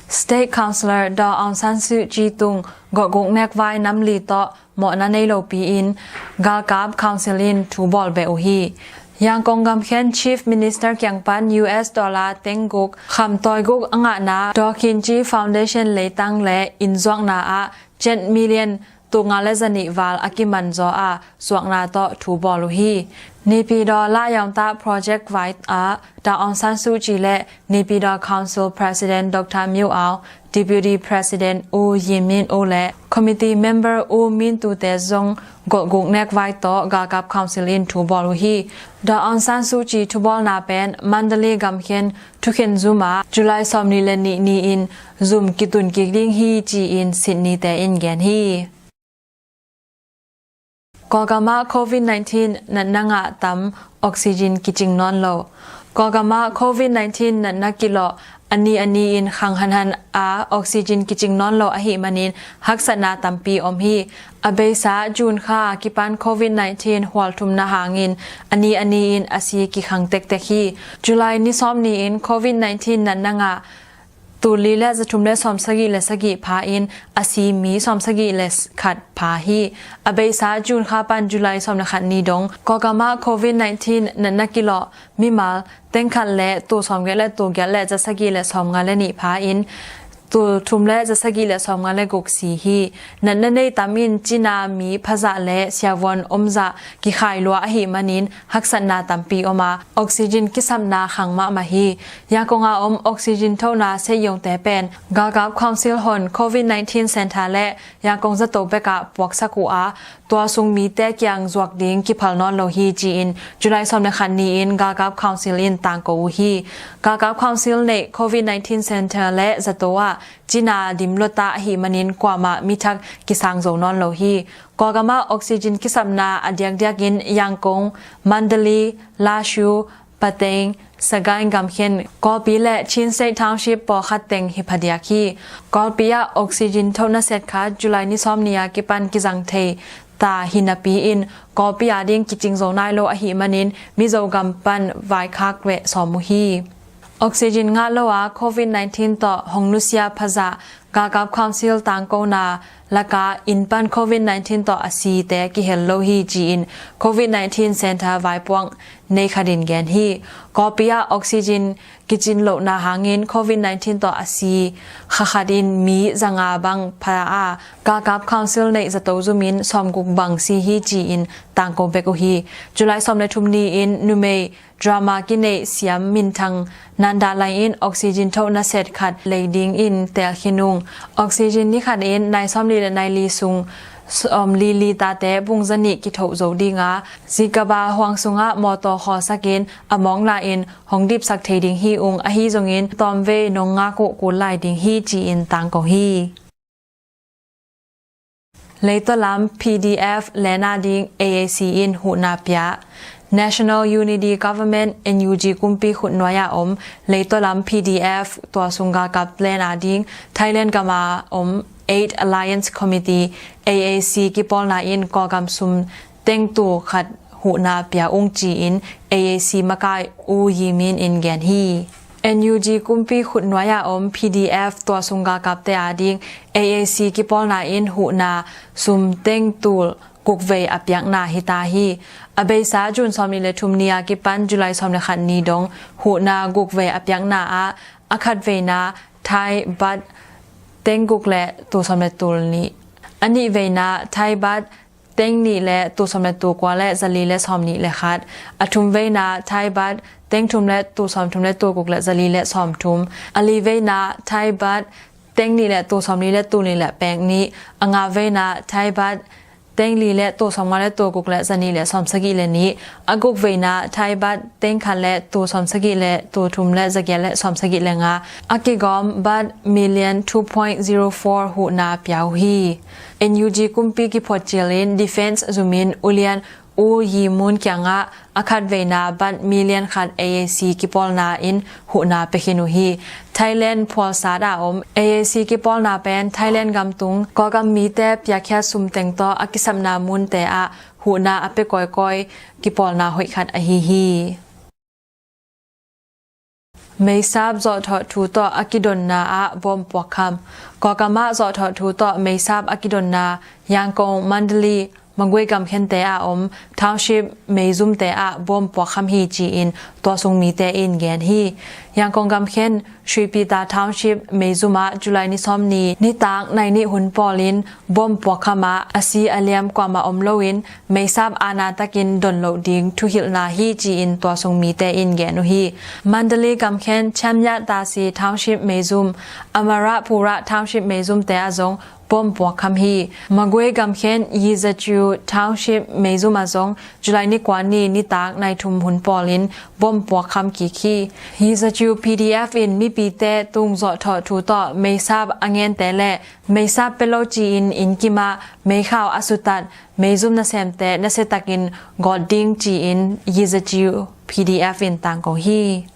State Councillor Daw Aung San Suu Kyi tung golhguk nekvai namli tawh mawhna nei lopi in galkap Council in thu bawl beh uh hi. Yangkong gamkhen Chief Minister kiang pan U S dollar teng guk, khamtawi guk a ngahna Daw Khin Kyi Foundation leitang le innzuakna ah cent million tul nga le zanih val a kiman zaw a zuakna tawh thu bawl uh hi. Naypyidaw Layaungta Project vai ah Daw Aung San Suu Kyi le Naypyidaw Council President Doctor Myo Aung, Deputy President U Yim Min Oo le Committee Member U Min Htoo te zong golhguk nekvai tawh galkap Council in thu bawl uh hi. Daw Aung San Suu Kyi thubawlna pen Mandalay gamkhen thukhen zum ah July sawmnih le nih ni-in zum kitun kik ding hi ci-in Sydney te in gen hi. Kawlgam ah Covid nineteen natna ngah tam, oxygen kicing nawn lo. Kawlgam ah Covid nineteen natna kilawh, a ni a ni-in khang hanhan a oxygen kicing nawn lo ahih manin haksatna tampi om hi. A beisa June kha kipan Covid nineteen hual thumna hangin a ni a ni-in a si kikhang tektek hi. July ni sawm ni-in Covid nineteen natna ngah tul li le za thum le sawm sagih le sagih pha in a si mi sawm sagih le khat pha hi. A beisa June kha pan July sawm le khat ni dong Kawlgam ah Covid nineteen natna kilawh mimal teng khat le tul sawm giat le tul giat le za sagih le sawm nga le nih pha in tul thum le za sagih le sawm nga le guk si hi. Natna nei tam in cina mi phazah le siavuan omzah kikhai lua ahih manin haksatna tampi om a, oxygen kisapna khang mahmah hi. Yangkong a om oxygen thohna seiyongte pen galkap Council hon Covid nineteen Center le Yangkong zato bek ah puaksak uh a, tua sung mite kiang zuak ding kiphal nawn lo hi ci-in July sawm le khat ni-in galkap Council in tangko uh hi. Galkap Council neih Covid nineteen Center le zato ah cina dim lua ta ahih manin kuamah mi thak kisang zo nawn lo hi. Kawlgam ah oxygen kisapna a diakdiak in Yangkong, Mandalay, Lashio, Pateng, Sagaing gamkhen Kawlpi le Chin State Township pawlkhat teng hi phadiak hi. Kawlpi ah oxygen thohna set khat July ni sawm ni a kipan kizang thei ta hi napi in Kawlpi a ding kicing zo nai lo ahih manin Mizo gam pan vaikhak veh sawm uh hi. Oxygen ngah lo a Covid nineteen tawh hong nusia phazah galkap Council tangkona laka inn pan Covid nineteen tawh a site kihel lo hi ci-in Covid nineteen Center vaipuak nei khat in gen hi. Kawlpi ah oxygen kicin lohna hangin Covid nineteen tawh a si kha khat in mi za nga bang pha a, galkap Council neih zato zumin sawm guk bang si hi ci-in tangko bek uh hi. July sawm le thum ni-in numei drama kineih siam minthang Nanda Lai in oxygen thohna set khat lei dingin teel khin ung. Oxygen ni khat in nai sawm li le nai li sung sawm li li tate bung za nih kithoh zo ding a, Zikaba huang sungah mawtaw khawlsak in a mawkna in hong dipsak thei ding hi ung, ahi zongin tawmvei nong ngak uh kul lai ding hi ci-in tangko hi. Leitaw lam P D F len a ding A A C in huhna pia. National Unity Government, N U G, kumpi khut nuai-a om Leitaw lam P D F, tua sung galkap len a ding Thailand gam a om Eight Alliance Committee, A A C, kipawlna in Kawlgam sum teng tul khat huhna pia ung ci-in A A C makai U Yi Min in gen hi. N U G kumpi khut nuai-a om P D F, tua sung galkapte a ding A A C kipawlna in huhna sum teng tul guk vei a piakna hi ta hi. A beisa June sawm li le thum ni a kipan July sawm le khat ni dong huhna guk vei a piakna ah a khat veina Thai baht teng guk le tul sawm le tul nih, a nih veina Thai baht teng nih le tul sawm le tul kua le zali le sawm nih le khat, a thum veina Thai baht teng thum le tul sawm thum le tul guk le zali le sawm thum, a li veina Thai baht teng nih le tul sawmli le tul nih le pek nih. A nga veina Thai baht teng li le tul sawmnga le tul guk le zanih le sawmsagih le nih. A guk veina Thai baht teng khat le tul sawmsagih le tul thum le zagiat le sawmsagih le nga. A kigawm baht million two point zero four huhna pia uh hi. N U G kumpi kiphot cilin defense zumin ulian U Yi Mun kiangah a khat veina baht million khat A A C kipawlna in huhna pia khin uh hi. Thailand phualsat a om A A C kipawlna pen Thailand gamtung Kawlgam mite piakhia sum teng tawh a kisapna munte ah huhna a pia kawikawi kipawlna hoih khat ahi hi. Meisap zawhthawh thu tawh a kidonna ah bom puakkham. Kawlgam ah zawhthawh thu tawh meisap a kidonna Yangon, Mandalay, Magway gamkhente a om township meizumte ah bom puakkham hi ci-in tualsung mite in gen hi. Yangon gamkhen Sripita Township meizum ah July ni sawmni nitak nai nih hun pawlin bom puakkham ah a si a liam kuamah om loin meisap aana takin don loh ding thuhilhna hi ci-in tualsung mite in gen uh hi. Mandalay gamkhen Chamyat Tasi Township meizum, Amarapura Township meizumte ah zong bom puakkham hi. Magway gamkhen Yizachiu Township meizum ah zong July ni kua ni nitak nai thum hun pawlin bom puakkham kik hi. Yizachiu P D F in mipite tung zawhthawh thu tawh meisap a ngente le meisap pia lo ci-in innkim ah meikhau a sutat meizum nasemte nasiatakin gawt ding ci-in Yizachiu P D F in tangko hi.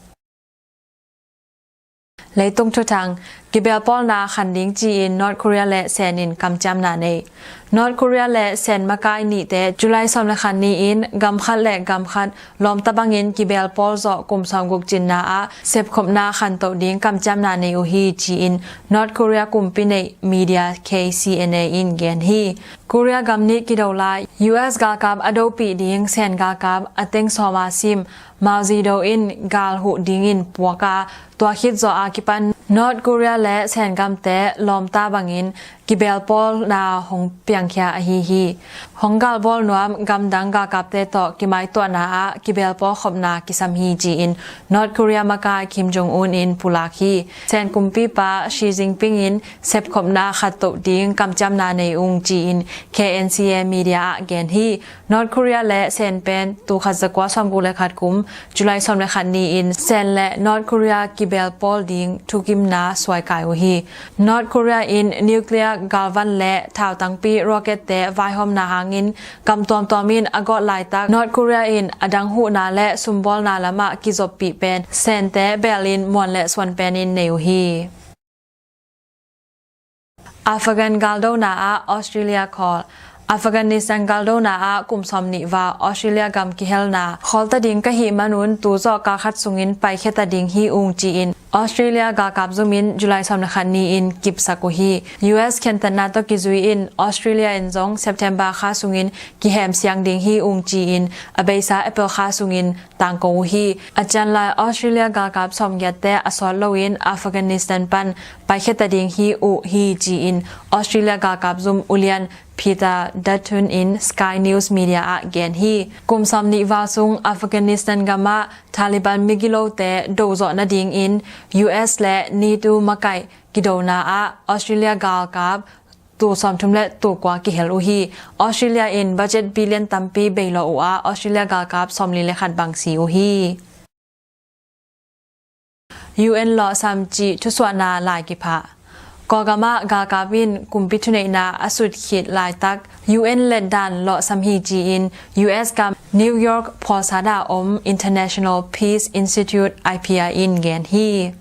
Leitung thuthang, kibelpawlna khan ding ci-in North Korea le Sen in kamciamna nei. North Korea le Sen makai nihte July sawm le khat ni-in gam khat le gam khat lawmta bangin kibelpawl zawh kum sawmguk cinna ah sepkhopna khantoh ding kamciamna nei uh hi ci-in North Korea kumpi neih media K C N A in gen hi. Korea gam nih kido lai U S galkap a dopih ding Sen galkap a teng sawma sim Mao Zedong in gal huh dingin puak a, tua khit zawh a kipan North Korea le Sen gamte lawmta bangin kibelpawlna hong piangkhia ahi hi. Hong galbawl nuam gamdang galkapte tawh kimaituahna ah kibelpawl khopna kisam hi ci-in North Korea makai Kim Jong Un in pulak hi. Sen kumpipa Xi Jinping in sepkhopna khattoh ding kamciamna nei ung ci-in K N C A media ah gen hi. North Korea le Sen pen tul khat zakua sawmguk le khat kum July sawm le khat ni-in Sen le North Korea kibelpawl ding thukimna suaikai uh hi. North Korea in nuclear galvan le thautangpi rocket-te vaihawmna hangin gam tuamtuam in a gawh laitak North Korea in a dang huhna le sumbawlna lamah kizoppih pen Sente belin muan le suan penin nei uh hi. Afghan galdona ah Australia khawl. Afghanistan galdona ah kum sawm nih val Australia gam kihelna khawlta ding ka hih manun tuzawh kal khat sungin paikheta ding hi ung ci-in Australia galkap zumin July sawm le khat ni-in kipsak uh hi. U S khentatna tawh kizui in Australia in zong September kha sungin kihem siang ding hi ung ci-in a beisa April kha sungin tangko uh hi. A cianlai Australia galkap sawmgiatte a sawt loin Afghanistan pan paikheta ding hi uh hi ci-in Australia galkap zum ulian Peter Dutton in Sky News Media ah gen hi. Kum sawm nih val sung Afghanistan gamah Taliban migilote dozawh nadingin U S le NATO makaih kidona ah Australia galkap tul sawmthum le tul kua kihel uh hi. Australia in budget billion tampi beilawh uh a Australia galkap sawmli le khat bang si uh hi. U N lawhsam cih thusuahna lai kiphah. Kawlgamah galkap in kumpi thuneihna a sut khit laitak U N letdan lawhsam hi ci-in U S gam New York phualsada om International Peace Institute I P I in gen hi.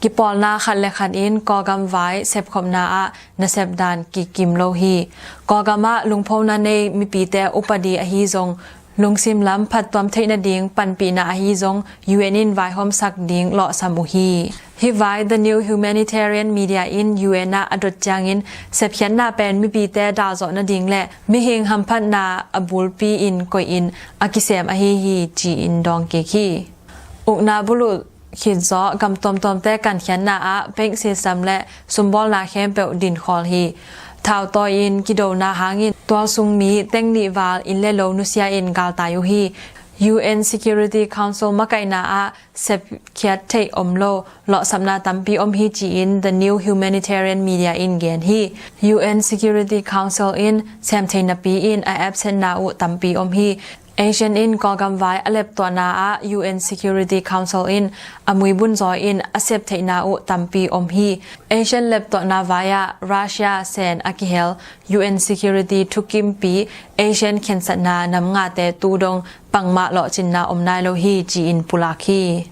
Kipawlna khat le khat in Kawlgam vai sepkhopna ah nasep dan kikim lo hi. Kawlgamah lungphona nei mipite upadi ahi zong lungsim lam phattuam theih nading panpihna ahi zong U N in vaihawmsak ding lawhsam uh hi. Hih vai The New Humanitarian Media in U N ah a dot ciangin sepkhiatna pen mipite dalzawh nading le mihing hamphatna a bulpi in koih in a kisem ahi hi ci-in dawng kik hi. Ukna buluh khit zawh gam tuamtuamte kankhiatna ah bank system le sumbawlna khempeuh dinkhawl hi. Thautawi in kidona hangin tualsung mi teng nih val inn le lo nusia in galtai uh hi. U N Security Council makaihna ah sepkhiat theih om lo lawhsapna tampi om hi ci-in The New Humanitarian Media in gen hi. U N Security Council in sem thei napi in a absentna uh tampi om hi. ASEAN in Kawlgam vai a leptuahna ah U N Security Council in a muibun zaw in a sep theihna uh tampi om hi. ASEAN leptuahna vai ah Russia sen a kihel U N Security thukimpi ASEAN khensatna nam ngate tu dong pangmah lawhcinna om nai lo hi ci-in pulak hi.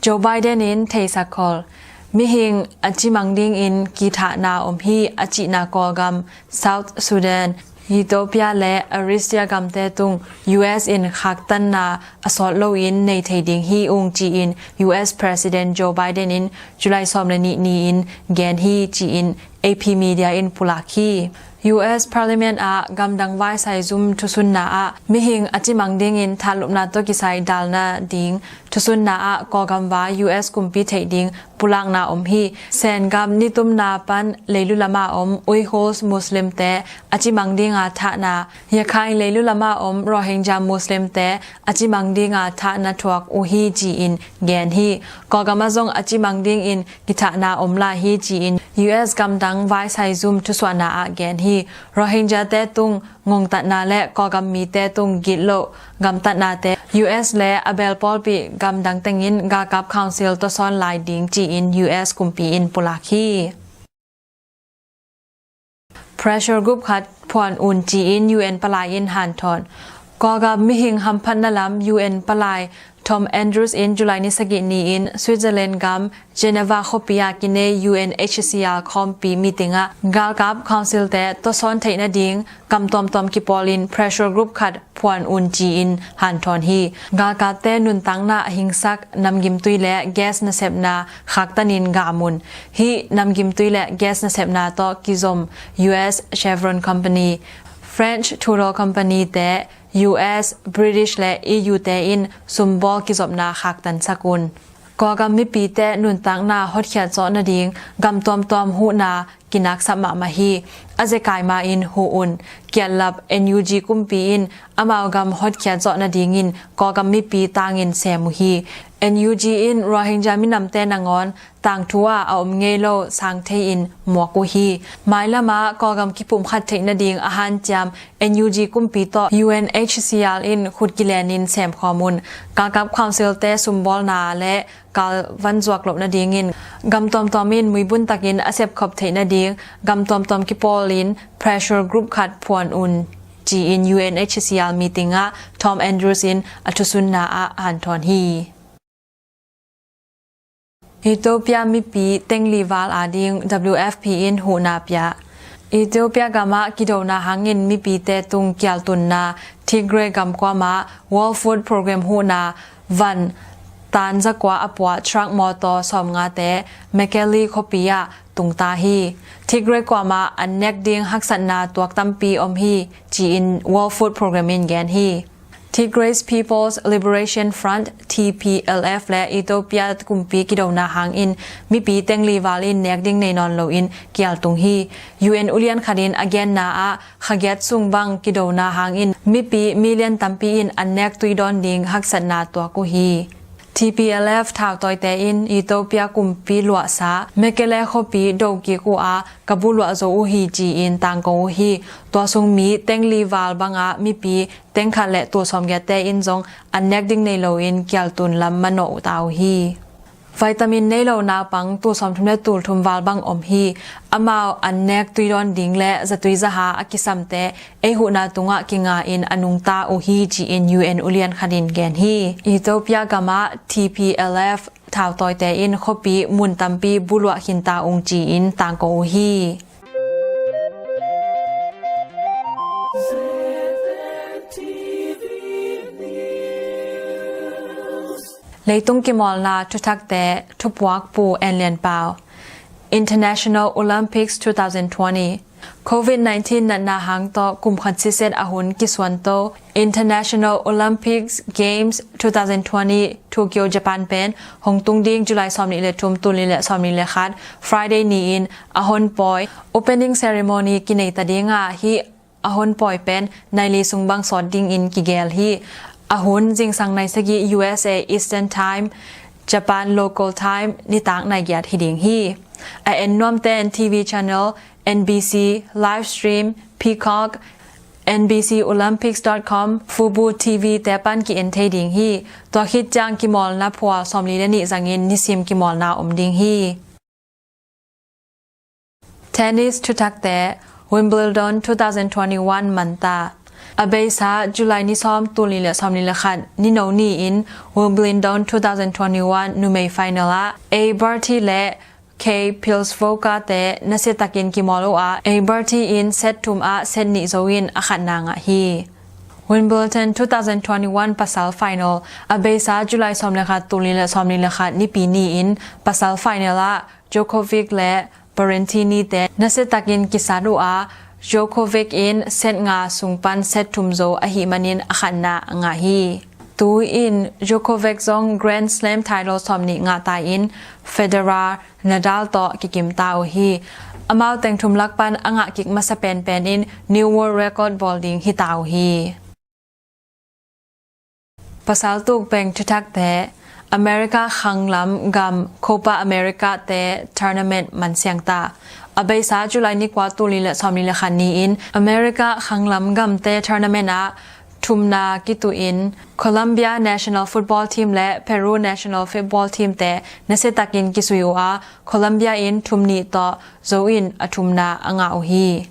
Joe Biden in theisak khol, mihing a cimang dingin kithahna om hi a cihna Kawlgam, South Sudan, Ethiopia le Eritrea gamte tung U S in khaktanna a sawt loin nei thei ding hi ung ci-in U S President Joe Biden in July sawm le nih ni-in gen hi ci-in A P media in pulak hi. U S Parliament ah gamdang vaisai zum thusunna ah mihing a cimang dingin thahlupna tawh kisai dalna ding thusunna ah Kawlgam vai U S kumpi theih ding pulakna om hi. Sen gam nitumna pan leilu lama om Uyghurs Muslimte a cimang dinga thahna, Rakhine leilu lama om Rohingya Muslimte a cimang dinga thahna thuak uh hi ci-in gen hi. Kawlgam ah zong a cimang dingin kithahna om lai hi ci-in U S gamdang vaisai zum thusuahna ah gen hi. Rohingyate tung ngongtatna le Kawlgam mite tung gitloh gamtatnate U S le a belpawlpi gamdang tengin galkap council tawsawn lai ding ci-in U S kumpi in pulak hi. Pressure group khat phuan un ci-in U N palai in hanthawn. Kawlgam mihing hamphatna lam U N palai Tom Andrews in July ni sagih ni-in Switzerland gam Geneva khuapi ah kinei U N H C R khawmpi meeting ah galkap council te tawsawn theih nading gam tuamtuam kipawlin pressure group khat phuan un ci-in hanthawn hi. Galkapte nuntakna a hingsak namgimtui le gas nasepna khaktanin gam un. Hih namgimtui le gas nasepna tawh kizom U S Chevron Company, French Total Company te, U S, British le E U te in sumbawl kizopna khaktansak un. Kawlgam mipite nuntakna hotkhiat zawh nading gam tuamtuam huhna kinaksap mahmah hi. A zekai ma-in huh un. Kiatlap N U G kumpi in amau gam hotkhiat zawh nadingin Kawlgam mipi tangin sem uh hi. N U G in Rohingya minamte nangawn tangthu ah a om ngei lo sang thei-in muak uh hi. Mailamah Kawlgam kipumkhat theih nading a hanciam N U G kumpi tawh U N H C R in khut kilenin semkhawm un. Galkap council te sumbawlna le kal van zuak loh nadingin gam tuamtuam in muibun takin a sepkhop theih nading gam tuamtuam kipawlin pressure group khat phuan un ci-in U N H C R meeting ah Tom Andrews in a thusunna ah hanthawn hi. Ethiopia mipi tengli val ading W F P in huhna pia. Ethiopia gamah kidona hangin mipite tung kialtunna Tigray gamkuamah World Food Program huhna van tan zakua a puah truck mawtaw sawmngate Mekelle khuapi ah tungta hi. Tigray kuamah an nek ding haksatna tuak tampi om hi ci-in World Food Program in gen hi. Tigray's People's Liberation Front, T P L F le Ethiopia kumpi kidona hangin mipi tengli val in nek ding nei nawn loin kialtung hi. U N ulian khatin a genna ah khagiat sung bang kidona hangin mipi million tampi in an nek tui dawn ding haksatna tuak uh hi. T P L F thautawite in Ethiopia kumpi luahsa Mekelle khuapi dokik uh a ka bu luah zo uh hi ci-in tangko uh hi. Tua sung mi tengli val bangah mipi tengkhat le tul sawmgiatte in zong an nek ding nei loin kialtun lam manawh uh ta uh hi. Vitamin nei lo naupang tul sawmthum le tul thum val bang om hi. Amau an nek tui dawn ding le zatui zaha a kisamte ei huhna tungah kinga in a nungta uh hi ci-in U N ulian khatin gen hi. Ethiopia gamah T P L F thautawite in khuapi mun tampi bu luah khinta ung ci-in tangko uh hi. Leitung kimawlna thuthakte thupuak Pu En Lian Pau. International Olympics two thousand twenty. COVID nineteen natna hang tawh kum khat siset a hun kisuanto International Olympics Games two thousand twenty Tokyo, Japan pen hong tung ding July sawmnih le thum, tul nih le sawmnih le khat, Friday ni-in a honpawi opening ceremony kinei ta ding a, hih a honpawi pen nai li sung bang sawt dingin kigel hi. A hun zingsang nai sagih U S A Eastern Time, Japan Local Time nitak nai giat hi ding hi. A en nuamten T V channel N B C, live stream, Peacock, N B C Olympics dot com, Fubo T V te pan ki-en thei ding hi. Tua khit ciang kimawlna phual sawmli le nih zangin nisim kimawlna om ding hi. Tennis thuthakte, Wimbledon two thousand twenty-one man ta. A beisa July ni sawm, tul nih le sawmnih le khat, Nino ni-in Wimbledon two thousand twenty-one numei final ah A Barty le Kei Pliskova te nasiatakin kimawl uh a, A Barty in set thum ah set nih zo in a khatna ngah hi. Wimbledon two thousand twenty-one pasal final a beisa July sawm le khat, tul nih le sawmnih le khat Nipi ni-in pasal final ah Djokovic le Berrettini te nasiatakin kisat uh a, Djokovic in set nga sung pan set thum zo ahih manin a khatna a ngah hi. Tu-in Djokovic zong Grand Slam title sawmnih ngah ta in Federer, Nadal tawh kikim ta uh hi. Amau teng thum lak pan a ngah kik masa penpen in new world record bawl ding hi ta uh hi. Pasal tukpeng thuthakte, America khanglam gam Copa America te tournament man siang ta. A beisa July ni kua, tul nih le sawmnih le khat ni-in America khanglam gam te tournament ah thumna kituh in Colombia national football team le Peru national football team te nasiatakin kisui uh a, Colombia in thum nih tawh zo in a thumna a ngah uh hi.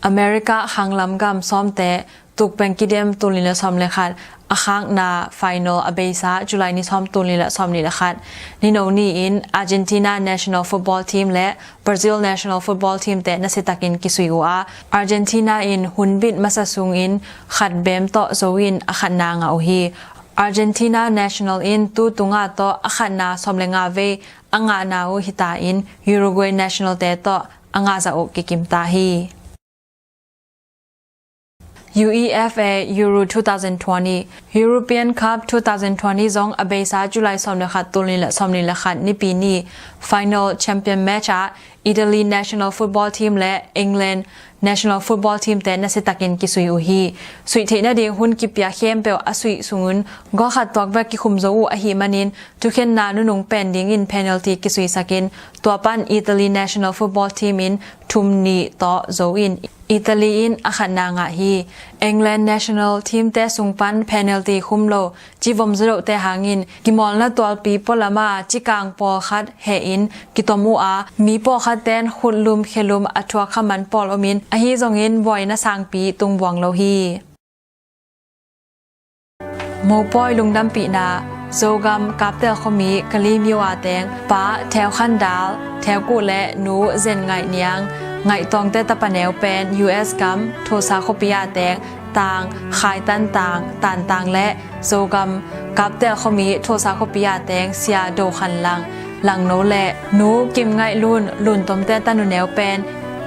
America khanglam gam sawmte tukpeng kidem, tul nih le sawm le khat a khakna final a beisa July ni sawm, tul nih le sawmnih le khat Nino ni-in Argentina national football team le Brazil national football team te nasiatakin kisui uh a, Argentina in hun bit masa sungin khat bem tawh zo in a khatna ngah uh hi. Argentina national in tu tunga tawh a khatna sawm le nga vei a ngahna uh hi ta in Uruguay national te tawh a ngah zah uh kikim ta hi. UEFA Euro two thousand twenty, European Cup two thousand twenty zong a beisa July sawm le khat, tul nih le sawmnih le khat Nipi ni final champion match ah Italy national football team le England national football team te nasiatakin kisui uh hi. Suih theih nading hun kipia khempeuh a suih sungun gol khat tuak bek kikhum zo uh ahih manin thukhenna nunung pen dingin penalty kisuisakin tua pan Italy national football team in thum nih tawh zo in Italy in a khatna ngah hi. England national team te sung pan penalty khum lo civom zadohte hangin kimawlna tualpi pualama cikang pawlkhat hehin kitom uh a, mi pawlkhat ten khutlum khelum a thuak kha man pawl omin ahi zongin buaina sangpi tungbuang lo hi. Mopawi lungdampihna, Zogam Kaptel khuami Kali myo a teng Pa Theu Khan Dal, Theu Kuh le Nu Zen Ngaih Niang, Ngaih Tawngte tapa neu pen U S gam Tulsa khuapi a teng Tang Khai Tan Tang, Tan Tang le Zogam Kaptel khuami Tulsa khuapi a teng Sia Do Khan Lang, Langno le Nu Kim Ngaih Lun, Lun Tomte tanu neu pen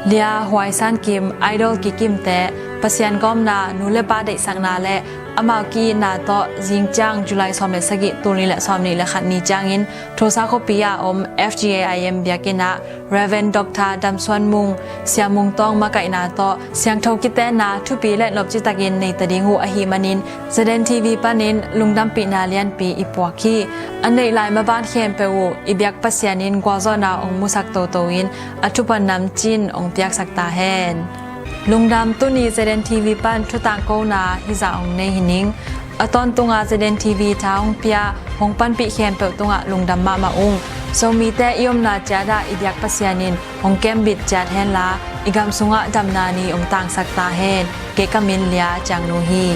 Lia Huai San Kim, Idol kikimte, Pasian gawmna, nu le pa deihsakna le amau ki-itna tawh zing ciang July sawm le sagih, tul nih le sawmnih le khat ni ciangin Tulsa khuapi a om F G A I M biakinn ah Reverend Doctor Dam Suan Mung, Sia Mung Tawng makaihna tawh siangtho kitenna thupi le nopci takin nei ta ding uh ahih manin Z N T V panin lungdampihna lianpi i puak hi. A neih lai maban khempeuh uh i biak Pasian in gualzawhna hong musak toto in a thupha namcin hong piaksak ta hen. Lungdam. Tuni Z N T V pan thutangkona hizah hong nei hi ning. A tawntunga Z N T V tha hong pia, hong panpih khempeuh tungah lungdam mahmah ung. Zomite i omna ciatah i biak Pasian in hong kembit ciat henla, i gam sungah damna ni hong tangsak ta hen. Kei ka min Lia Ciang Nu hi.